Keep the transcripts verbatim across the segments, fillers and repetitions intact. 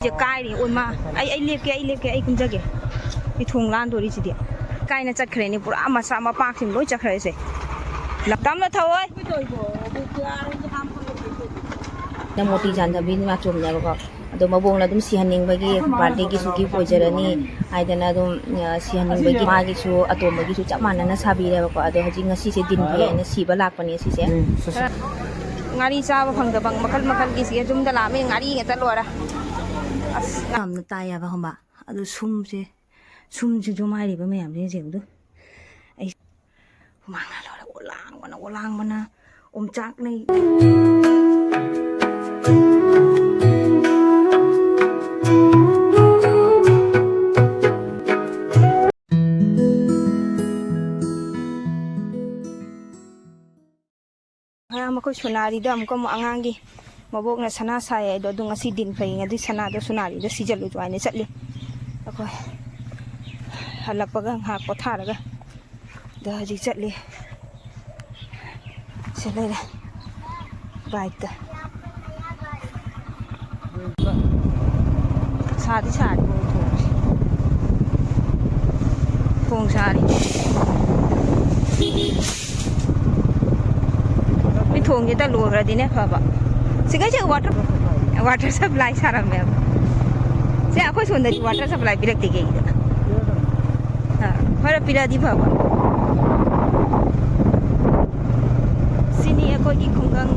ꯁꯦ ꯀꯥꯏꯔꯤ ꯑꯣꯏꯃ꯫ ꯑꯩ ꯑꯩ ꯂꯦꯞꯀꯦ, ꯑꯩ ꯂꯦꯞꯀꯦ, ꯑꯩ ꯀꯨꯝꯖꯒꯦ꯫ ꯃꯤ ꯊꯣꯡ ꯂꯥꯟꯗꯣꯔꯤꯁꯤꯗꯤ꯫ ꯀꯥꯏꯅ ꯆꯠꯈ꯭ꯔꯦꯅꯦ, ꯄꯨꯔꯥ ꯃꯆꯥ ꯃꯄꯥꯛꯁꯤꯡ ꯂꯣꯏ ꯆꯠꯈ꯭ꯔꯦꯁꯦ꯫ ꯇꯞꯅ ꯊꯧꯑꯣꯏ꯫ ꯅꯪ ꯃꯣꯇꯤ ꯖꯥꯟꯙꯕꯤ ꯅꯥꯆꯣꯝꯅꯦꯕꯀꯣ꯫ ꯑꯗꯣ ꯃꯕꯣꯛꯅ ꯑꯗꯨꯝ ꯁꯤꯍꯟꯅꯤꯡꯕꯒꯤ ꯕꯥꯔꯗꯦꯒꯤꯁꯨ ꯒꯤꯐ ꯑꯣꯏꯖꯔꯅꯤ ꯍꯥꯏꯗꯅ ꯑꯗꯨꯝ, ꯑ, ꯁꯤꯍꯟꯅꯤꯡꯕꯒꯤ ꯃꯥꯒꯤꯁꯨ ꯑꯇꯣꯝꯕꯒꯤꯁꯨ ꯆꯞ ꯃꯥꯟꯅꯅ ꯁꯥꯕꯤꯔꯦꯕꯀꯣ꯫ ꯑꯗꯣ ꯍꯧꯖꯤꯛ ꯉꯁꯤꯁꯦ ꯗꯤꯟ ꯐꯩ ꯍꯥꯏꯅ ꯁꯤꯕ ꯂꯥꯛꯄꯅꯦ ꯁꯤꯁꯦ꯫ ꯉꯥꯔꯤ ꯆꯥꯕ ꯐꯪꯗꯕ ꯃꯈꯜ ꯃꯈꯜꯒꯤꯁꯦ ꯌꯨꯝꯗ ꯂꯥꯛꯑꯃꯤ ꯉꯥꯔꯤ ꯉꯥꯛꯇ ꯂꯣꯏꯔꯦ꯫ ꯑꯁ ꯌꯥꯝꯅ ꯇꯥꯏ ꯍꯥꯏꯕ ꯈꯪꯕ꯫ ꯑꯗꯨ ꯁꯨꯝꯁꯦ, ꯁꯨꯝꯁꯤꯁꯨ ꯃꯥꯏꯔꯤꯕ ꯃꯌꯥꯝꯁꯤꯡꯁꯦ ꯎꯗꯨ꯫ ꯑꯩ ꯍꯨꯃꯥꯡꯅ ꯂꯣꯏꯔꯦ꯫ ꯑꯣꯂꯥꯡꯕꯅ, ꯑꯣꯂꯥꯡꯕꯅ ꯑꯣꯝꯆꯥꯛꯅꯩ꯫ ꯉꯔꯥꯡ ꯃꯈꯣꯏ ꯁꯣꯅꯥꯔꯤꯗ ꯑꯃꯨꯛꯀ ꯑꯃꯨꯛ ꯑꯉꯥꯡꯒꯤ ꯃꯕꯣꯛꯅ ꯁꯅꯥ ꯁꯥꯏ ꯍꯥꯏꯗꯣ, ꯑꯗꯨ ꯉꯁꯤ ꯗꯤꯟ ꯐꯩ, ꯑꯗꯨꯏ ꯁꯅꯥꯗꯣ ꯁꯣꯅꯥꯔꯤꯗ ꯁꯤꯖꯜꯂꯨ ꯍꯥꯏꯅ ꯆꯠꯂꯤ꯫ ꯑꯩꯈꯣꯏ ꯍꯜꯂꯛꯄꯒ ꯉꯥꯏꯍꯥꯛ ꯄꯣꯊꯥꯔꯒ ꯑꯗ ꯍꯧꯖꯤꯛ ꯆꯠꯂꯤ꯫ ꯁꯤ ꯂꯩꯔꯦ ꯕꯥꯏꯛꯇ꯫ ꯁꯥꯗꯤ ꯁꯥꯔꯤ ꯃꯣꯏ ꯊꯣꯡꯁꯦ꯫ ꯊꯣꯡ ꯁꯥꯔꯤ꯫ ꯃꯤ ꯊꯣꯡꯁꯦ ꯇ ꯂꯣꯏꯈ꯭ꯔꯗꯤꯅꯦ ꯐꯕ꯫ ꯁꯤꯒꯩꯁꯦ ꯋꯥꯇꯔ, ꯋꯥꯇꯔ ꯁꯄ꯭ꯂꯥꯏ ꯁꯥꯔꯝꯃꯦꯕ꯫ ꯁꯦ ꯑꯩꯈꯣꯏ ꯁꯣꯝꯗꯗꯤ ꯋꯥꯇꯔ ꯁꯄ꯭ꯂꯥꯏ ꯄꯤꯔꯛꯇꯦ ꯀꯩꯒꯤꯅꯣ? ꯑ, ꯈꯔ ꯄꯤꯔꯛꯑꯗꯤ ꯐꯕ꯫ ꯁꯤꯅꯤ ꯑꯩꯈꯣꯏꯒꯤ ꯈꯨꯡꯒꯪ꯫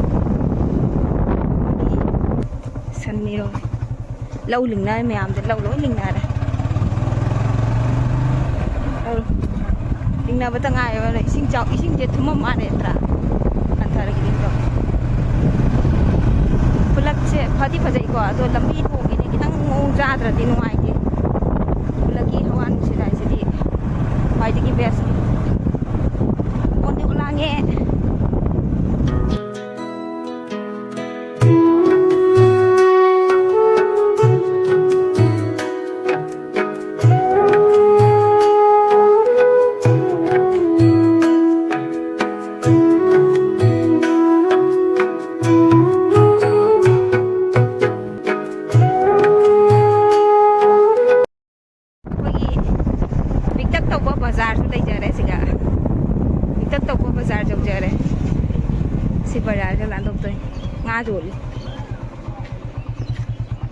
ꯑꯩꯈꯣꯏꯒꯤ ꯁꯟ ꯃꯤꯔꯣ꯫ ꯂꯧ ꯂꯤꯡꯅꯔꯦ ꯃꯌꯥꯝꯗ, ꯂꯧ ꯂꯣꯏ ꯂꯤꯡꯅꯔꯦ꯫ ꯂꯧ ꯂꯤꯡꯅꯕꯇ ꯉꯥꯏꯔꯦꯕ꯫ ꯏꯁꯤꯡ ꯆꯥꯎ-, ꯏꯁꯤꯡꯁꯦ ꯊꯨꯝꯃꯝ ꯃꯥꯜꯂꯦ ꯅꯠꯇ꯭ꯔꯥ? ꯍꯟꯊꯔꯛꯏꯅꯤꯀꯣ꯫ ꯈꯨꯜꯂꯛꯁꯦ ꯐꯗꯤ ꯐꯖꯩꯀꯣ, ꯑꯗꯣ ꯂꯝꯕꯤ ꯊꯣꯡꯒꯤꯗꯤ ꯈꯤꯇꯪ ꯃꯑꯣꯡ ꯆꯥꯗ꯭ꯔꯗꯤ ꯅꯨꯡꯉꯥꯏꯇꯦ꯫ ꯈꯨꯜꯂꯛꯀꯤ ꯍꯋꯥ ꯅꯨꯡꯁꯤꯠ ꯍꯥꯏꯁꯤꯗꯤ ꯈ꯭ꯋꯥꯏꯗꯒꯤ ꯕꯦꯁꯅꯤ꯫ ꯀꯣꯟꯗꯤ ꯎꯂꯥꯡꯉꯦ꯫ ꯁꯤ ꯕꯖꯥꯔꯁꯦ ꯂꯥꯟꯊꯣꯛꯇꯣꯏꯅꯤ꯫ ꯉꯥ ꯌꯣꯜꯂꯤ꯫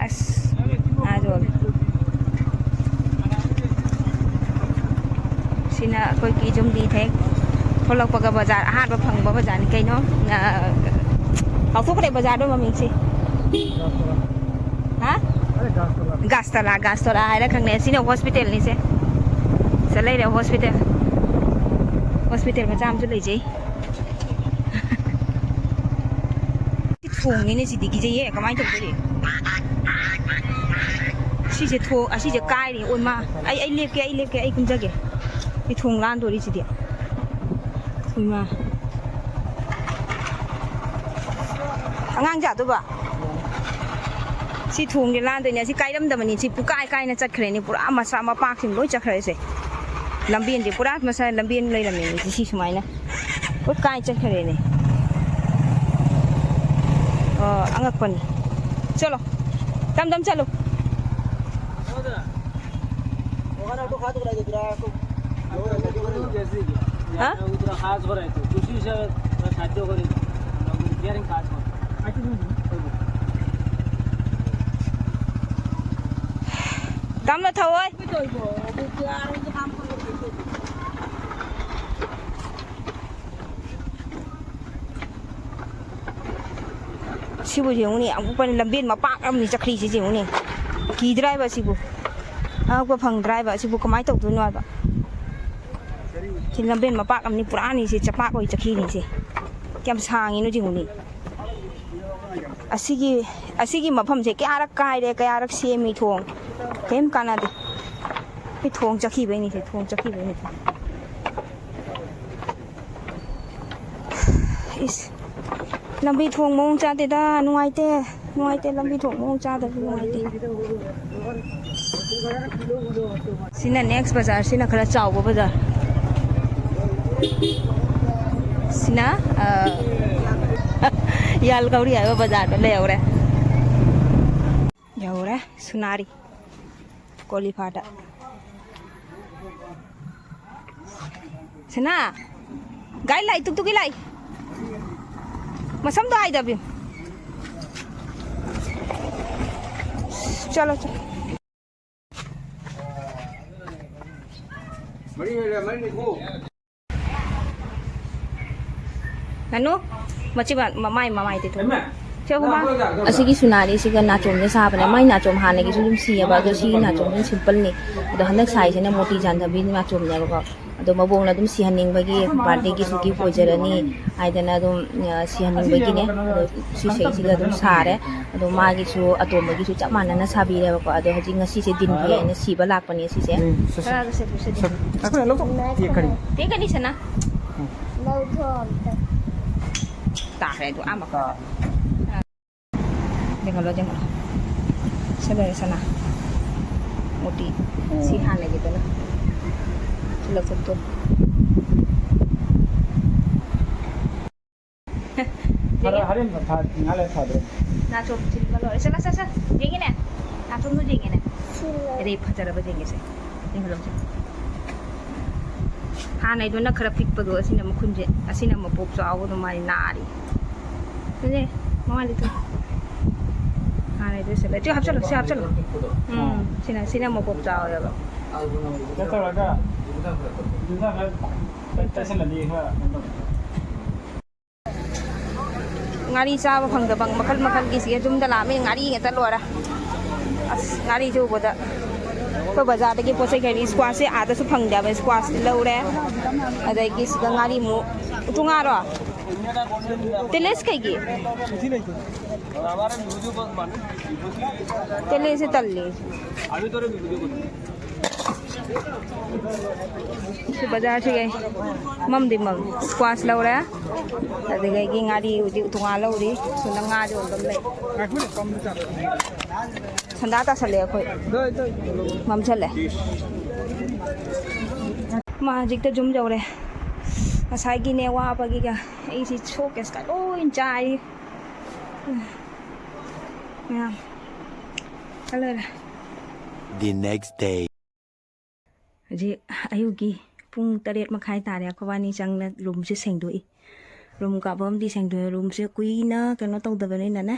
ꯑꯁ, ꯉꯥ ꯌꯣꯜꯂꯤ꯫ ꯁꯤꯅ ꯑꯩꯈꯣꯏꯒꯤ ꯌꯨꯝꯗꯤ ꯍꯦꯛ ꯊꯣꯛꯂꯛꯄꯒ ꯕꯖꯥꯔ ꯑꯍꯥꯟꯕ ꯐꯪꯕ ꯕꯖꯥꯔꯅꯤ ꯀꯩꯅꯣ꯫ ꯑ, ꯀꯥꯎꯊꯣꯛꯈ꯭ꯔꯦ ꯕꯖꯥꯔꯗꯣ ꯃꯃꯤꯡꯁꯤ꯫ ꯍꯥ? ꯒꯥꯁꯇꯂꯥ, ꯒꯥꯁꯇꯂꯥ ꯍꯥꯏꯔ ꯈꯪꯅꯩ꯫ ꯁꯤꯅ ꯍꯣꯁꯄꯤꯇꯥꯜꯅꯤꯁꯦ꯫ ꯁꯤꯗ ꯂꯩꯔꯦ ꯍꯣꯁꯄꯤꯇꯥꯜ꯫ ꯍꯣꯁꯄꯤꯇꯥꯜ ꯃꯆꯥ ꯑꯃꯁꯨ ꯂꯩꯖꯩ꯫ ꯊꯣꯡꯅꯤꯅꯦ ꯁꯤꯗꯤ, ꯀꯤꯖꯩꯌꯦ꯫ ꯀꯃꯥꯏꯅ ꯇꯧꯗꯣꯔꯤ? ꯁꯤꯁꯦ ꯊꯣꯡ, ꯑꯁꯤꯁꯦ ꯀꯥꯏꯔꯤ꯫ ꯑꯣꯏꯃꯥ, ꯑꯩ, ꯑꯩ ꯂꯦꯞꯀꯦ, ꯑꯩ ꯂꯦꯞꯀꯦ, ꯑꯩ ꯀꯨꯝꯖꯒꯦ꯫ ꯁꯤ ꯊꯣꯡ ꯂꯥꯟꯗꯣꯔꯤ ꯁꯤꯗꯤ꯫ ꯑꯣꯏꯃꯥ꯫ ꯑꯉꯥꯡ ꯖꯥꯗꯨꯕ꯫ ꯁꯤ ꯊꯣꯡꯁꯦ ꯂꯥꯟꯗꯣꯏꯅꯦ꯫ ꯑꯁꯤ ꯀꯥꯏꯔꯝꯗꯕꯅꯤ꯫ ꯁꯤ ꯄꯨꯀꯥꯏ ꯀꯥꯏꯅ ꯆꯠꯈ꯭ꯔꯦꯅꯦ꯫ ꯄꯨꯔꯥ ꯃꯁꯥ ꯃꯄꯥꯛꯁꯤꯡ ꯂꯣꯏ ꯆꯠꯈ꯭ꯔꯦꯁꯦ꯫ ꯂꯝꯕꯦꯟꯁꯦ ꯄꯨꯔꯥ ꯃꯁꯥ ꯂꯝꯕꯦꯟ ꯂꯩꯔꯝꯃꯦꯅꯦ꯫ ꯁꯤ ꯁꯨꯃꯥꯏꯅ꯫ ꯂꯣꯏ ꯀꯥꯏ ꯆꯠꯈ꯭ꯔꯦꯅꯦ꯫ ꯑꯣ, ꯑꯉꯛꯄꯅꯤ꯫ ꯆꯠꯂꯣ꯫ ꯇꯝ ꯇꯝ ꯆꯠꯂꯨ꯫ ꯍꯥ? ꯇꯝꯅ ꯊꯧꯑꯣꯏ꯫ ꯁꯤꯕꯨ ꯌꯦꯡꯉꯨꯅꯦ, ꯑꯉꯛꯄꯅꯤ, ꯂꯝꯕꯦꯟ ꯃꯄꯥꯛ ꯑꯃꯅꯤ ꯆꯠꯈ꯭ꯔꯤꯁꯤ ꯌꯦꯡꯉꯨꯅꯦ꯫ ꯀꯤꯗ꯭ꯔꯥ ꯍꯥꯏꯕ ꯁꯤꯕꯨ? ꯑꯉꯛꯄ ꯐꯪꯗ꯭ꯔꯥ ꯍꯥꯏꯕ? ꯁꯤꯕꯨ ꯀꯃꯥꯏꯅ ꯇꯧꯗꯣꯏꯅꯣ ꯍꯥꯏꯕ? ꯁꯤ ꯂꯝꯕꯦꯟ ꯃꯄꯥꯛ ꯑꯃꯅꯤ ꯄꯨꯔꯥꯅꯤ ꯁꯤ, ꯆꯄꯥꯛ ꯑꯣꯏ ꯆꯠꯈꯤꯅꯤ ꯁꯤ꯫ ꯀꯌꯥꯝ ꯁꯥꯡꯉꯤꯅꯣ ꯌꯦꯡꯉꯨꯅꯦ꯫ ꯑꯁꯤꯒꯤ, ꯑꯁꯤꯒꯤ ꯃꯐꯝꯁꯦ ꯀꯌꯥꯔꯛ ꯀꯥꯏꯔꯦ, ꯀꯌꯥꯔꯛ ꯁꯦꯝꯃꯤ ꯊꯣꯡ, ꯀꯔꯤꯝ ꯀꯥꯟꯅꯗꯦ꯫ ꯁꯤ ꯊꯣꯡ ꯆꯠꯈꯤꯕꯩꯅꯤ ꯁꯤ, ꯊꯣꯡ ꯆꯠꯈꯤꯕꯩꯅꯤ ꯁꯤ꯫ ꯏꯁ, ꯂꯝꯕꯤ ꯊꯣꯡ ꯃꯑꯣꯡ ꯆꯥꯗꯦꯗ, ꯅꯨꯡꯉꯥꯏꯇꯦ, ꯅꯨꯡꯉꯥꯏꯇꯦ, ꯂꯝꯕꯤ ꯊꯣꯡ ꯃꯑꯣꯡ ꯆꯥꯗꯕꯁꯦ ꯅꯨꯡꯉꯥꯏꯇꯦ꯫ ꯁꯤꯅ next ꯕꯖꯥꯔ, ꯁꯤꯅ ꯈꯔ ꯆꯥꯎꯕ ꯕꯖꯥꯔ꯫ ꯁꯤꯅ, ꯑ, ꯌꯥꯜ ꯒꯧꯔꯤ ꯍꯥꯏꯕ ꯕꯖꯥꯔꯗ ꯂꯩꯍꯧꯔꯦ꯫ ꯌꯧꯔꯦ ꯁꯨꯅꯥꯔꯤ꯫ ꯀꯣꯂꯤꯐꯥꯗ꯫ ꯁꯅꯥ, ꯒꯥꯔꯤ ꯂꯥꯛꯏ, ꯇꯨꯛ ꯇꯨꯛꯀꯤ ꯂꯥꯛꯏ꯫ ꯃꯁꯝꯗꯣ ꯍꯥꯏꯗꯕꯤꯌꯨ꯫ ꯆꯠꯂꯣ, ꯆꯠꯂꯣ꯫ ꯃꯔꯤ ꯂꯩꯔꯦ, ꯃꯔꯤ ꯂꯩꯈꯣ꯫ ꯅꯅꯨ, ꯃꯆꯤ ꯃ-, ꯃꯃꯥꯏ, ꯃꯃꯥꯏꯗꯤ ꯊꯣꯛ꯫ ꯁꯦ, ꯍꯨꯃꯥ꯫ ꯑꯁꯤꯒꯤ ꯁꯨꯅꯥꯔꯤꯁꯤꯒ ꯅꯥꯆꯣꯝꯁꯦ ꯁꯥꯕꯅꯦ꯫ ꯃꯥꯏ ꯅꯥꯆꯣꯝ ꯍꯥꯟꯅꯒꯤꯁꯨ ꯑꯗꯨꯝ ꯁꯤꯌꯦꯕ, ꯑꯗꯣ ꯁꯤꯒꯤ ꯅꯥꯆꯣꯝꯁꯤꯅ simpleꯅꯤ꯫ ꯑꯗꯣ ꯍꯟꯗꯛ ꯁꯥꯏꯁꯤꯅ ꯃꯣꯇꯤ ꯖꯥꯟꯙꯕꯤ ꯅꯥꯆꯣꯝꯅꯦꯕꯀꯣ꯫ ꯑꯗꯣ ꯃꯕꯣꯛꯅ ꯑꯗꯨꯝ ꯁꯤꯍꯟꯅꯤꯡꯕꯒꯤ birthdayꯒꯤꯁꯨ gift ꯑꯣꯏꯖꯔꯅꯤ ꯍꯥꯏꯗꯅ ꯑꯗꯨꯝ, ꯑ, ꯁꯤꯍꯟꯅꯤꯡꯕꯒꯤꯅꯦ꯫ ꯑꯗꯣ ꯁꯤ ꯁꯤꯁꯤꯒ ꯑꯗꯨꯝ ꯁꯥꯔꯦ꯫ ꯑꯗꯣ ꯃꯥꯒꯤꯁꯨ ꯑꯇꯣꯝꯕꯒꯤꯁꯨ ꯆꯞ ꯃꯥꯟꯅꯅ ꯁꯥꯕꯤꯔꯦꯕꯀꯣ꯫ ꯑꯗꯣ ꯍꯧꯖꯤꯛ ꯉꯁꯤꯁꯦ ꯗꯤꯟ ꯐꯩ ꯍꯥꯏꯅ ꯁꯤꯕ ꯂꯥꯛꯄꯅꯦ ꯁꯤꯁꯦ꯫ ꯎꯝ, ꯁꯦ, ꯁꯦ꯫ ꯀꯅꯥꯗ ꯁꯦ, ꯄꯨꯁꯦ? ꯁꯦ, ꯉꯥꯏꯈꯣ, ꯂꯧꯊꯣꯛ꯫ ꯇꯦꯛꯀꯅꯤ꯫ ꯇꯦꯛꯀꯅꯤ, ꯁꯅꯥ꯫ ꯎꯝ꯫ ꯂꯧꯊꯣꯛ ꯑꯝꯇ꯫ ꯇꯥꯈ꯭ꯔꯦ ꯑꯗꯨ ꯑꯥ ꯃꯈꯥꯗ꯫ ꯌꯦꯡꯍꯜꯂꯣ, ꯌꯦꯡꯍꯜꯂꯣ꯫ ꯁꯦ ꯂꯩꯔꯦ ꯁꯅꯥ꯫ ꯃꯣꯇꯤ꯫ ꯁꯤ ꯍꯥꯟꯅꯒꯤꯗꯨꯅ꯫ ꯁꯤ ꯂꯧꯊꯣꯛꯇꯣ꯫ ꯐꯔꯦ, ꯍꯣꯔꯦꯟ ꯊꯥ-, ꯉꯥꯏꯍꯥꯛ ꯂꯩꯔ ꯊꯥꯗꯣꯏꯅꯦ꯫ ꯅꯥꯆꯣꯝ ꯊꯤꯟꯕ ꯂꯣꯏꯔꯦ꯫ ꯆꯠꯂꯣ, ꯆꯠ, ꯆꯠ꯫ ꯌꯦꯡꯉꯤꯅꯦ? ꯅꯥꯆꯣꯝꯗꯣ ꯌꯦꯡꯉꯤꯅꯦ? ꯁꯤ ꯂꯩꯔꯦ꯫ ꯑꯗꯩ ꯐꯖꯔꯕ ꯌꯦꯡꯒꯦꯁꯦ꯫ ꯌꯦꯡꯍꯜꯂꯣꯁꯦ꯫ ꯍꯥꯟꯅꯩꯗꯨꯅ ꯈꯔ ꯄꯤꯛꯄꯗꯣ, ꯑꯁꯤꯅ ꯃꯈꯨꯟꯁꯦ, ꯑꯁꯤꯅ ꯃꯄꯣꯞ ꯆꯥꯎꯕꯗꯣ ꯃꯥꯗꯤ ꯅꯥꯔꯤ꯫ ꯑꯗꯨꯅꯦ, ꯃꯃꯥꯏꯗꯤ ꯊꯣꯛ꯫ ꯍꯥꯟꯅꯩꯗꯨ ꯁꯤꯜꯂꯦ꯫ ꯁꯤ ꯍꯥꯞꯆꯜꯂꯣ, ꯁꯤ ꯍꯥꯞꯆꯜꯂꯣ꯫ ꯎꯝ, ꯁꯤꯅ, ꯁꯤꯅ ꯃꯄꯣꯞ ꯆꯥꯎꯋꯦꯕ꯫ ꯀꯩꯅꯣ ꯇꯧꯔꯒ, ꯇꯩꯁꯜꯂꯗꯤ ꯈꯔ ꯀꯩꯅꯣ ꯇꯧꯅꯤ꯫ ꯉꯥꯔꯤ ꯆꯥꯕ ꯐꯪꯗꯕ ꯃꯈꯜ ꯃꯈꯜꯒꯤꯁꯤꯒ ꯌꯨꯝꯗ ꯂꯥꯛꯑꯃꯤ ꯉꯥꯔꯤ ꯉꯥꯛꯇ ꯂꯣꯏꯔꯦ꯫ ꯑꯁ, ꯉꯥꯔꯤꯁꯦ ꯎꯕꯗ ꯑꯩꯈꯣꯏ ꯕꯖꯥꯔꯗꯒꯤ ꯄꯣꯠ ꯆꯩ ꯈꯩꯗꯤ squashꯁꯦ ꯑꯥꯗꯁꯨ ꯐꯪꯗꯦꯕ꯫ Squashꯇꯤ ꯂꯧꯔꯦ꯫ ꯑꯗꯒꯤ ꯁꯤꯗ ꯉꯥꯔꯤꯃꯨꯛ꯫ ꯎꯇꯨꯡꯉꯥꯔꯣ? ꯇꯦꯂꯦꯁ ꯀꯩꯒꯤ? ꯇꯦꯂꯦꯁꯁꯦ ꯇꯜꯂꯤ꯫ ꯁꯤ ꯕꯖꯥꯔꯁꯤꯒꯩ ꯃꯝꯗꯤ ꯃꯝ꯫ Squash ꯂꯧꯔꯦ꯫ ꯑꯗꯨꯗꯒꯤ ꯉꯥꯔꯤ ꯍꯧꯖꯤꯛ ꯇꯣꯉꯥꯟ ꯂꯧꯔꯤ꯫ ꯁꯣꯝꯗ ꯉꯥꯁꯨ ꯑꯗꯨꯝ ꯂꯩ꯫ ꯁꯟꯗꯥ ꯇꯥꯁꯜꯂꯦ ꯑꯩꯈꯣꯏ꯫ ꯃꯝꯁꯜꯂꯦ꯫ ꯃꯥ ꯍꯧꯖꯤꯛꯇ ꯌꯨꯝ ꯌꯧꯔꯦ꯫ ꯉꯁꯥꯏꯒꯤꯅꯦ ꯋꯥꯕꯒꯤꯒ ꯑꯩꯁꯤ ꯁꯣꯛꯀꯦꯁꯀ ꯂꯣꯏ ꯆꯥꯏ꯫ ꯃꯌꯥꯝ꯫ ꯈꯜꯂꯔꯦ꯫ The next day. ꯍꯧꯖꯤꯛ ꯑꯌꯨꯛꯀꯤ ꯄꯨꯡ ꯇꯔꯦꯠ ꯃꯈꯥꯏ ꯇꯥꯔꯦ꯫ ꯑꯩꯈꯣꯏꯕꯥꯅꯤ ꯆꯪꯅ ꯔꯨꯝꯁꯦ ꯁꯦꯡꯗꯣꯛꯏ꯫ ꯔꯨꯝ ꯀꯥꯞꯐꯝꯗꯤ ꯁꯦꯡꯗꯣꯛꯑꯦ꯫ ꯔꯨꯝꯁꯦ ꯀꯨꯏꯅ ꯀꯩꯅꯣ ꯇꯧꯗꯕꯅꯤꯅꯅꯦ,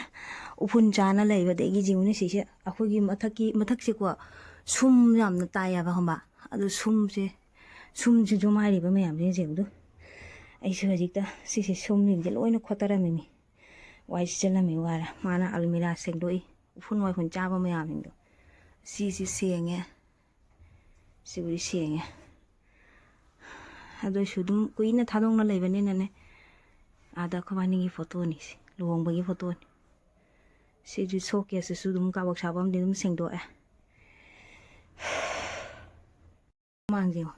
ꯎꯐꯨꯟ ꯆꯥꯅ ꯂꯩꯕꯗꯒꯤ ꯌꯦꯡꯉꯨꯅꯦ ꯁꯤꯁꯦ, ꯑꯩꯈꯣꯏꯒꯤ ꯃꯊꯛꯀꯤ, ꯃꯊꯛꯁꯦꯀꯣ, ꯁꯨꯝ ꯌꯥꯝꯅ ꯇꯥꯏꯌꯦꯕ, ꯈꯪꯕ? ꯑꯗꯨ ꯁꯨꯝꯁꯦ, ꯁꯨꯝꯁꯦ ꯖꯨꯃꯥꯏꯔꯤꯕ ꯃꯌꯥꯝꯁꯦ ꯌꯦꯡꯉꯨꯗꯨ꯫ ꯑꯩꯁꯨ ꯍꯧꯖꯤꯛꯇ ꯁꯤꯁꯦ ꯁꯨꯝꯁꯤꯡꯁꯦ ꯂꯣꯏꯅ ꯈꯣꯠꯇꯔꯝꯃꯤꯅꯤ꯫ ꯋꯥꯏ ꯁꯤꯠꯆꯜꯂꯝꯃꯤ ꯋꯥꯔꯦ꯫ ꯃꯥꯅ ꯑꯜꯃꯤꯔꯥ ꯁꯦꯡꯗꯣꯛꯏ, ꯎꯐꯨꯟ ꯋꯥꯏꯐꯨꯟ ꯆꯥꯕ ꯃꯌꯥꯝꯁꯤꯡꯗꯣ꯫ ꯁꯤꯁꯤ ꯁꯦꯡꯉꯦ, ꯁꯤꯕꯨꯗꯤ ꯁꯦꯡꯉꯦ꯫ ꯑꯗꯨꯏꯁꯨ ꯑꯗꯨꯝ ꯀꯨꯏꯅ ꯊꯥꯗꯣꯛꯅ ꯂꯩꯕꯅꯤꯅꯅꯦ, ꯑꯥꯗ ꯑꯩꯈꯣꯏꯕꯥꯅꯤꯒꯤ ꯐꯣꯇꯣꯅꯤ ꯁꯤ, ꯂꯨꯍꯣꯡꯕꯒꯤ ꯐꯣꯇꯣꯅꯤ꯫ ꯁꯤꯗꯤ ꯁꯣ ꯀꯦꯁꯇꯁꯨ ꯑꯗꯨꯝ ꯀꯥꯕꯛ ꯁꯥꯕ ꯑꯃꯗꯤ ꯑꯗꯨꯝ ꯁꯦꯡꯗꯣꯛꯑꯦ꯫ ꯍꯨꯃꯥꯡꯁꯦ ꯌꯦꯡꯉꯣ꯫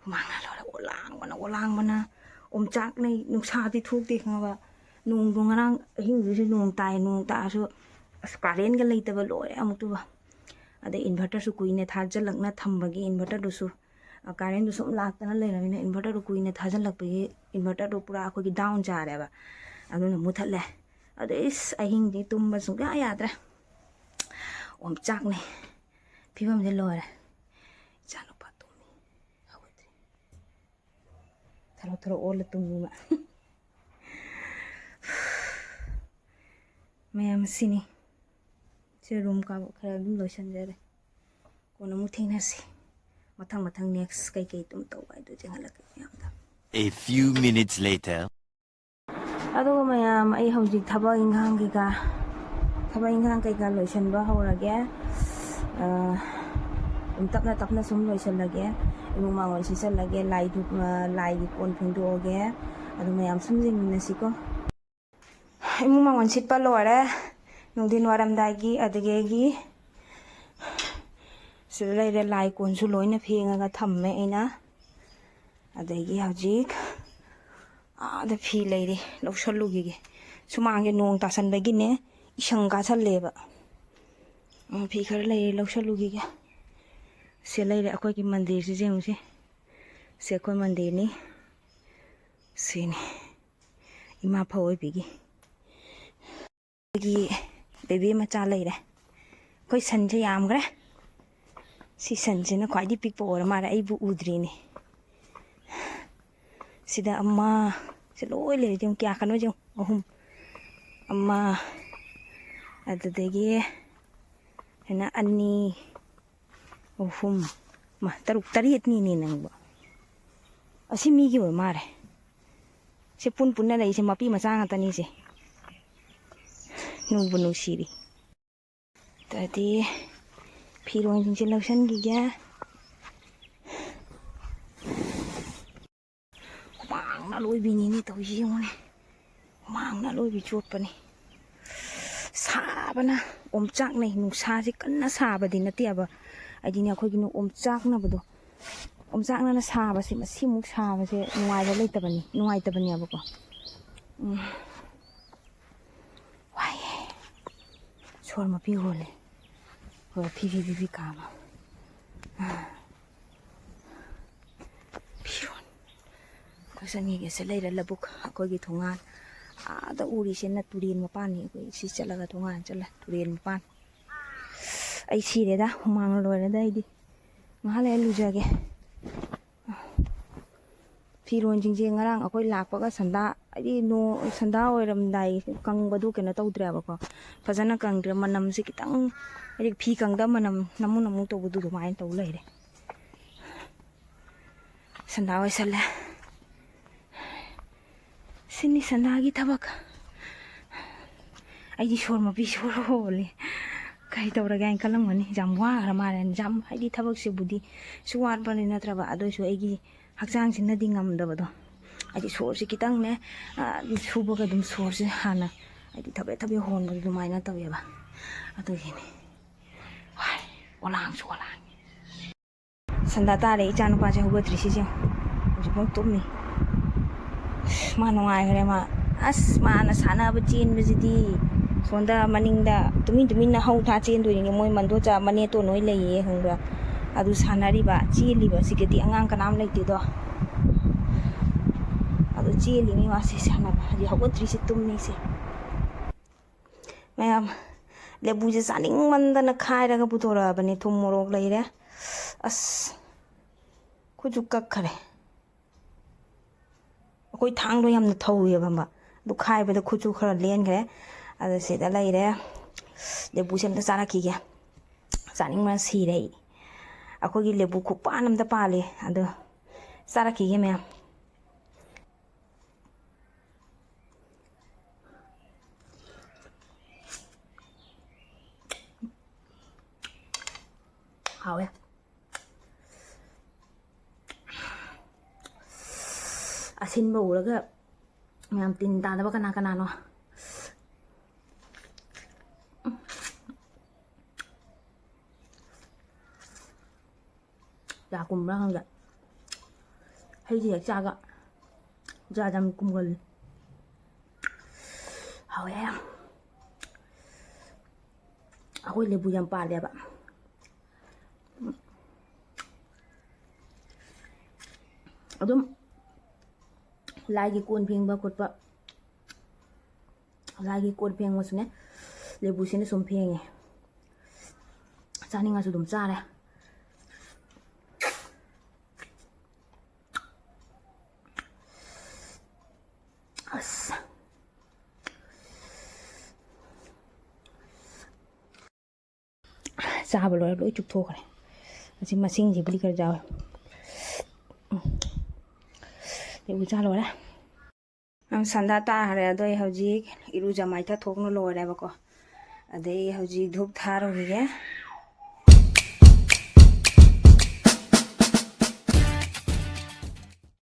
ꯍꯨꯃꯥꯡꯅ ꯂꯣꯏꯔꯦ꯫ ꯑꯣꯂꯥꯡꯕꯅ, ꯑꯣꯂꯥꯡꯕꯅ꯫ ꯑꯣꯝꯆꯥꯛꯅꯩ꯫ ꯅꯨꯡꯁꯥꯗꯤ ꯊꯣꯛꯇꯦ, ꯈꯪꯉꯕ? ꯅꯣꯡꯗꯣ ꯉꯔꯥꯡ ꯑꯍꯤꯡꯗꯨꯁꯨ ꯅꯣꯡ ꯇꯥꯏ꯫ ꯅꯣꯡ ꯇꯥꯔꯁꯨ ꯑꯁ, ꯀꯥꯔꯦꯟꯒ ꯂꯩꯇꯕ ꯂꯣꯏꯔꯦ ꯑꯃꯨꯛꯇꯨꯕ꯫ ꯑꯗꯩ ꯏꯟꯚꯔꯇꯔꯁꯨ ꯀꯨꯏꯅ ꯊꯥꯖꯜꯂꯛꯅ ꯊꯝꯕꯒꯤ ꯏꯟꯚꯔꯇꯔꯗꯨꯁꯨ, ꯑ, ꯀꯥꯔꯦꯟꯗꯨ ꯁꯨꯝ ꯂꯥꯛꯇꯅ ꯂꯩꯔꯕꯅꯤꯅ ꯏꯟꯚꯔꯇꯔꯗꯨ ꯀꯨꯏꯅ ꯊꯥꯖꯜꯂꯛꯄꯒꯤ ꯏꯟꯚꯔꯇꯔꯗꯨ ꯄꯨꯔꯥ ꯑꯩꯈꯣꯏꯒꯤ ꯗꯥꯎꯟ ꯆꯥꯔꯦꯕ꯫ ꯑꯗꯨꯅ ꯃꯨꯊꯠꯂꯦ꯫ ꯑꯗꯩ ꯏꯁ, ꯑꯍꯤꯡꯗꯤ ꯇꯨꯝꯕ ꯁꯨꯡꯌꯥ ꯌꯥꯗ꯭ꯔꯦ꯫ ꯑꯣꯝꯆꯥꯛꯅꯩ꯫ ꯐꯤꯕꯝꯁꯦ ꯂꯣꯏꯔꯦ꯫ ꯏꯆꯥꯅꯨꯄꯥ ꯇꯨꯝꯃꯤ꯫ ꯍꯧꯒꯠꯇ꯭ꯔꯤ꯫ ꯊꯔꯣ ꯊꯔꯣ ꯑꯣꯜꯂ ꯇꯨꯝꯃꯤ ꯃꯥ꯫ ꯃꯌꯥꯝ ꯁꯤꯅꯤ꯫ ꯁꯤ ꯔꯨꯝ ꯀꯥꯕ ꯈꯔ ꯑꯗꯨꯝ ꯂꯣꯏꯁꯟꯖꯔꯦ꯫ ꯀꯣꯟꯅ ꯑꯃꯨꯛ ꯊꯦꯡꯅꯁꯤ꯫ ꯃꯊꯪ ꯃꯊꯪ ꯅꯦꯛꯁ ꯀꯩꯀꯩ ꯑꯗꯨꯝ ꯇꯧꯕ ꯍꯥꯏꯗꯣ ꯌꯦꯡꯍꯜꯂꯛꯀꯦ ꯃꯌꯥꯝꯗ꯫ A few minutes later. ꯑꯗꯨꯒ ꯃꯌꯥꯝ, ꯑꯩ ꯍꯧꯖꯤꯛ ꯊꯕꯛ ꯏꯪꯈꯥꯡ ꯀꯩꯀꯥ, ꯊꯕꯛ ꯏꯪꯈꯥꯡ ꯀꯩꯀꯥ ꯂꯣꯏꯁꯟꯕ ꯍꯧꯔꯒꯦ꯫ ꯑ, ꯑꯗꯨꯝ ꯇꯞꯅ ꯇꯞꯅ ꯁꯨꯝ ꯂꯣꯏꯁꯜꯂꯒꯦ꯫ ꯏꯃꯨꯡ ꯃꯥꯡꯒꯣꯜ ꯁꯤꯠꯆꯜꯂꯒꯦ, ꯂꯥꯏ ꯙꯨꯞ, ꯑ, ꯂꯥꯏꯒꯤ ꯀꯣꯟ ꯐꯦꯡꯗꯣꯛꯑꯒꯦ꯫ ꯑꯗꯨ ꯃꯌꯥꯝ ꯁꯨꯝ ꯌꯦꯡꯃꯤꯟꯅꯁꯤꯀꯣ꯫ ꯏꯃꯨꯡ ꯃꯥꯡꯒꯣꯜ ꯁꯤꯠꯄ ꯂꯣꯏꯔꯦ꯫ ꯅꯨꯡꯊꯤꯟ ꯋꯥꯏꯔꯝꯗꯥꯏꯒꯤ, ꯑꯗꯒꯤ ꯁꯤꯗ ꯂꯩꯔꯦ, ꯂꯥꯏ ꯀꯣꯟꯁꯨ ꯂꯣꯏꯅ ꯐꯦꯡꯉꯒ ꯊꯝꯃꯦ ꯑꯩꯅ꯫ ꯑꯗꯒꯤ ꯍꯧꯖꯤꯛ ꯑꯥꯗ ꯐꯤ ꯂꯩꯔꯤ, ꯂꯧꯁꯜꯂꯨꯈꯤꯒꯦ꯫ ꯁꯨꯃꯥꯡꯁꯦ ꯅꯣꯡ ꯇꯥꯁꯟꯕꯒꯤꯅꯦ, ꯏꯁꯪ ꯀꯥꯁꯜꯂꯦꯕ꯫ ꯎꯝ, ꯐꯤ ꯈꯔ ꯂꯩꯔꯤ, ꯂꯧꯁꯜꯂꯨꯈꯤꯒꯦ꯫ ꯁꯤ ꯂꯩꯔꯦ ꯑꯩꯈꯣꯏꯒꯤ ꯃꯟꯗꯤꯔꯁꯤ ꯌꯦꯡꯉꯨꯁꯤ꯫ ꯁꯤ ꯑꯩꯈꯣꯏ ꯃꯟꯗꯤꯔꯅꯤ꯫ ꯁꯤꯅꯤ ꯏꯃꯥ ꯐꯧ ꯑꯣꯏꯕꯤꯒꯤ꯫ ꯑꯩꯈꯣꯏꯒꯤ ꯕꯦꯕꯤ ꯃꯆꯥ ꯂꯩꯔꯦ꯫ ꯑꯩꯈꯣꯏ ꯁꯟꯁꯦ ꯌꯥꯝꯈ꯭ꯔꯦ꯫ ꯁꯤ ꯁꯟꯁꯤꯅ ꯈ꯭ꯋꯥꯏꯗꯒꯤ ꯄꯤꯛꯄ ꯑꯣꯏꯔ ꯃꯥꯜꯂꯦ, ꯑꯩꯕꯨ ꯎꯗ꯭ꯔꯤꯅꯦ꯫ ꯁꯤꯗ ꯑꯃ, ꯁꯤ ꯂꯣꯏ ꯂꯩꯔꯦ꯫ ꯌꯦꯡꯉꯨ, ꯀꯌꯥ ꯀꯩꯅꯣ ꯌꯦꯡꯉꯨ꯫ ꯑꯍꯨꯝ, ꯑꯃ, ꯑꯗꯨꯗꯒꯤ ꯍꯥꯏꯅ ꯑꯅꯤ, ꯑꯍꯨꯝ, ꯃꯥ, ꯇꯔꯨꯛ, ꯇꯔꯦꯠꯅꯤꯅꯦ ꯅꯪꯕꯣ꯫ ꯑꯁꯤ ꯃꯤꯒꯤ ꯑꯣꯏ ꯃꯥꯜꯂꯦ꯫ ꯁꯤ ꯄꯨꯟ ꯄꯨꯟꯅ ꯂꯩꯁꯦ ꯃꯄꯤ ꯃꯆꯥ ꯉꯥꯛꯇꯅꯤꯁꯦ꯫ ꯅꯨꯡꯕꯨ ꯅꯨꯡꯁꯤꯔꯤ꯫ ꯑꯗꯨꯗꯤ ꯐꯤꯔꯣꯟꯁꯤꯡꯁꯦ ꯂꯧꯁꯟꯈꯤꯒꯦ꯫ ꯍꯨꯃꯥꯡꯅ ꯂꯣꯏꯕꯤꯅꯤꯅꯦ ꯇꯧꯔꯤꯁꯤ ꯌꯦꯡꯉꯨꯅꯦ꯫ ꯍꯨꯃꯥꯡꯅ ꯂꯣꯏꯕꯤ ꯆꯣꯠꯄꯅꯤ꯫ ꯁꯥꯕꯅ ꯑꯣꯝꯆꯥꯛꯅꯩ꯫ ꯅꯨꯡꯁꯥꯁꯦ ꯀꯟꯅ ꯁꯥꯕꯗꯤ ꯅꯠꯇꯦꯕ꯫ ꯍꯥꯏꯗꯤꯅꯦ, ꯑꯩꯈꯣꯏꯒꯤ ꯑꯣꯝꯆꯥꯛꯅꯕꯗꯣ, ꯑꯣꯝꯆꯥꯛꯅꯅ ꯁꯥꯕꯁꯦ, ꯃꯁꯤꯃꯨꯛ ꯁꯥꯕꯁꯦ ꯅꯨꯡꯉꯥꯏꯕ ꯂꯩꯇꯕꯅꯤ, ꯅꯨꯡꯉꯥꯏꯇꯕꯅꯦꯕꯀꯣ꯫ ꯎꯝ꯫ ꯋꯥꯏꯌꯦ꯫ ꯁꯣꯔ ꯃꯄꯤ ꯍꯣꯜꯂꯦ꯫ ꯍꯣꯏ, ꯐꯤ, ꯐꯤ, ꯐꯤ, ꯐꯤ ꯀꯥꯃ꯫ ꯐꯤꯔꯣꯟ꯫ ꯑꯩꯈꯣꯏ ꯆꯅꯤꯒꯤꯁꯦ ꯂꯩꯔꯦ ꯂꯧꯕꯨꯛ, ꯑꯩꯈꯣꯏꯒꯤ ꯊꯣꯡꯒꯥꯟ꯫ ꯑꯥꯗ ꯎꯔꯤꯁꯤꯅ ꯇꯨꯔꯦꯟ ꯃꯄꯥꯟꯅꯤ꯫ ꯑꯩꯈꯣꯏ ꯁꯤ ꯆꯠꯂꯒ ꯊꯣꯡꯒꯥꯟ ꯆꯠꯂꯦ, ꯇꯨꯔꯦꯟ ꯃꯄꯥꯟ꯫ ꯑꯩ ꯁꯤꯔꯦꯗ, ꯍꯨꯃꯥꯡꯅ ꯂꯣꯏꯔꯦꯗ ꯑꯩꯗꯤ꯫ ꯉꯥꯏꯍꯥꯛ ꯂꯩꯔ ꯂꯨꯖꯒꯦ꯫ ꯐꯤꯔꯣꯟꯁꯤꯡꯁꯦ ꯉꯔꯥꯡ ꯑꯩꯈꯣꯏ ꯂꯥꯛꯄꯒ ꯁꯟꯗꯥ, ꯍꯥꯏꯗꯤ ꯅꯣ-, ꯁꯟꯗꯥ ꯑꯣꯏꯔꯝꯗꯥꯏ ꯀꯪꯕꯗꯨ ꯀꯩꯅꯣ ꯇꯧꯗ꯭ꯔꯦꯕꯀꯣ, ꯐꯖꯅ ꯀꯪꯗ꯭ꯔꯦ꯫ ꯃꯅꯝꯁꯦ ꯈꯤꯇꯪ, ꯍꯥꯏꯗꯤ ꯐꯤ ꯀꯪꯗꯕ ꯃꯅꯝ ꯅꯝꯃꯨ ꯅꯝꯃꯨ ꯇꯧꯕꯗꯨ ꯑꯗꯨꯃꯥꯏꯅ ꯇꯧ ꯂꯩꯔꯦ꯫ ꯁꯟꯗꯥ ꯑꯣꯏꯁꯜꯂꯦ꯫ ꯁꯤꯅꯤ ꯁꯟꯗꯥꯒꯤ ꯊꯕꯛ꯫ ꯑꯩꯗꯤ ꯁꯣꯔ ꯃꯄꯤ ꯁꯣꯔ ꯍꯣꯜꯂꯤ꯫ ꯀꯩ ꯇꯧꯔꯒꯦ ꯍꯥꯏꯅ ꯈꯜꯂꯝꯒꯅꯤ꯫ ꯌꯥꯝ ꯋꯥꯈ꯭ꯔ ꯃꯥꯜꯂꯦ꯫ ꯌꯥꯝ, ꯍꯥꯏꯗꯤ ꯊꯕꯛꯁꯤꯕꯨꯗꯤ ꯁꯨ ꯋꯥꯠꯄꯅꯤ ꯅꯠꯇ꯭ꯔꯕ, ꯑꯗꯨ ꯑꯣꯏꯁꯨ ꯑꯩꯒꯤ ꯍꯛꯆꯥꯡꯁꯤꯅꯗꯤ ꯉꯝꯗꯕꯗꯣ꯫ ꯍꯥꯏꯗꯤ ꯁꯣꯔꯁꯦ ꯈꯤꯇꯪꯅꯦ, ꯑ, ꯁꯨꯕꯒ ꯑꯗꯨꯝ ꯁꯣꯔꯁꯦ ꯍꯥꯟꯅ, ꯍꯥꯏꯗꯤ ꯊꯕꯦꯠ ꯊꯕꯦꯠ ꯍꯣꯟꯕꯗꯣ ꯑꯗꯨꯃꯥꯏꯅ ꯇꯧꯋꯦꯕ꯫ ꯑꯗꯨꯒꯤꯅꯤ꯫ ꯋꯥꯏ, ꯑꯣꯂꯥꯡꯁꯨ ꯑꯣꯂꯥꯡꯉꯤ꯫ ꯁꯟꯗꯥ ꯇꯥꯔꯦ, ꯏꯆꯥ ꯅꯨꯄꯥꯁꯦ ꯍꯧꯒꯠꯇ꯭ꯔꯤ꯫ ꯁꯤꯁꯦ ꯍꯧꯖꯤꯛꯐꯥꯎ ꯇꯨꯝꯃꯤ꯫ ꯑꯁ, ꯃꯥ ꯅꯨꯡꯉꯥꯏꯈ꯭ꯔꯦ ꯃꯥ꯫ ꯑꯁ, ꯃꯥꯅ ꯁꯥꯟꯅꯕ ꯆꯦꯟꯕꯁꯤꯗꯤ ꯁꯣꯝꯗ ꯃꯅꯤꯡꯗ ꯇꯨꯃꯤꯟ ꯇꯨꯃꯤꯟꯅ ꯍꯧ ꯊꯥ ꯆꯦꯟꯗꯣꯏꯅꯤꯅꯦ꯫ ꯃꯣꯏ ꯃꯟꯗꯣꯆꯥ ꯃꯅꯦꯇꯣꯟ ꯍꯣꯏ ꯂꯩꯌꯦ ꯈꯪꯕ꯭ꯔꯥ? ꯑꯗꯨ ꯁꯥꯟꯅꯔꯤꯕ, ꯆꯦꯜꯂꯤꯕ꯫ ꯁꯤꯒꯗꯤ ꯑꯉꯥꯡ ꯀꯅꯥꯝ ꯂꯩꯇꯦꯗꯣ꯫ ꯑꯗꯨ ꯆꯦꯜꯂꯤꯅꯤ ꯃꯥꯁꯦ ꯁꯥꯟꯅꯕ꯫ ꯍꯧꯖꯤꯛ ꯍꯧꯒꯠꯇ꯭ꯔꯤꯁꯦ ꯇꯨꯝꯃꯤꯁꯦ꯫ ꯃꯌꯥꯝ, ꯂꯦꯕꯨꯁꯦ ꯆꯥꯅꯤꯡꯃꯟꯗꯅ ꯈꯥꯏꯔꯒ ꯄꯨꯊꯣꯔꯛꯑꯕꯅꯦ꯫ ꯊꯨꯝ ꯃꯣꯔꯣꯛ ꯂꯩꯔꯦ꯫ ꯑꯁ, ꯈꯨꯠꯁꯨ ꯀꯛꯈꯔꯦ꯫ ꯑꯩꯈꯣꯏ ꯊꯥꯡꯗꯣ ꯌꯥꯝꯅ ꯊꯧꯋꯦꯕ ꯈꯪꯕ꯫ ꯑꯗꯨ ꯈꯥꯏꯕꯗ ꯈꯨꯠꯁꯨ ꯈꯔ ꯂꯦꯟꯈ꯭ꯔꯦ꯫ ꯑꯗ ꯁꯤꯗ ꯂꯩꯔꯦ꯫ ꯂꯦꯕꯨꯁꯦ ꯑꯝꯇ ꯆꯥꯔꯛꯈꯤꯒꯦ꯫ ꯆꯥꯅꯤꯡꯕꯅ ꯁꯤꯔꯦ ꯑꯩ꯫ ꯑꯩꯈꯣꯏꯒꯤ ꯂꯦꯕꯨ ꯈꯨꯄꯥꯟ ꯑꯝꯗ ꯄꯥꯜꯂꯦ꯫ ꯑꯗꯣ ꯆꯥꯔꯛꯈꯤꯒꯦ ꯃꯌꯥꯝ꯫ ꯍꯥꯎꯋꯦ꯫ ꯑꯁꯤꯟꯕ ꯎꯔꯒ ꯃꯌꯥꯝ ꯇꯤꯟ ꯇꯥꯗꯕ ꯀꯅꯥ ꯀꯅꯥꯅꯣ? ꯌꯥ ꯀꯨꯝꯕ꯭ꯔꯥ ꯈꯪꯗꯦ꯫ ꯍꯩꯁꯦ ꯍꯦꯛ ꯆꯥꯒ ꯌꯥꯗ ꯌꯥꯝ ꯀꯨꯝꯒꯜꯂꯤ꯫ ꯍꯥꯎꯋꯦ ꯌꯥꯝ꯫ ꯑꯩꯈꯣꯏ ꯂꯦꯕꯨ ꯌꯥꯝ ꯄꯥꯜꯂꯦꯕ꯫ ꯑꯗꯨꯝ ꯂꯥꯏꯒꯤ ꯀꯣꯟ ꯐꯦꯡꯕ ꯈꯣꯠꯄ, ꯂꯥꯏꯒꯤ ꯀꯣꯟ ꯐꯦꯡꯕꯁꯨꯅꯦ, ꯂꯦꯕꯨꯁꯤꯅ ꯁꯨꯝ ꯐꯦꯡꯉꯦ꯫ ꯆꯥꯅꯤꯡꯉꯁꯨ ꯑꯗꯨꯝ ꯆꯥꯔꯦ꯫ ꯑꯁ꯫ ꯆꯥꯕ ꯂꯣꯏꯔ ꯂꯣꯏ ꯆꯨꯞꯊꯣꯛꯈ꯭ꯔꯦ꯫ ꯑꯁꯤ ꯃꯁꯤꯡꯁꯤꯕꯨꯗꯤ ꯈꯔ ꯌꯥꯎꯋꯦ꯫ ꯎꯝ꯫ ꯂꯦꯕꯨ ꯆꯥ ꯂꯣꯏꯔꯦ꯫ ꯁꯟꯗꯥ ꯇꯥꯈ꯭ꯔꯦ꯫ ꯑꯗꯣ ꯑꯩ ꯍꯧꯖꯤꯛ ꯏꯔꯨꯖ ꯃꯥꯏꯊ ꯊꯣꯛꯅ ꯂꯣꯏꯔꯦꯕꯀꯣ꯫ ꯑꯗꯩ ꯍꯧꯖꯤꯛ ꯙꯨꯞ ꯊꯥꯔꯨꯈꯤꯒꯦ꯫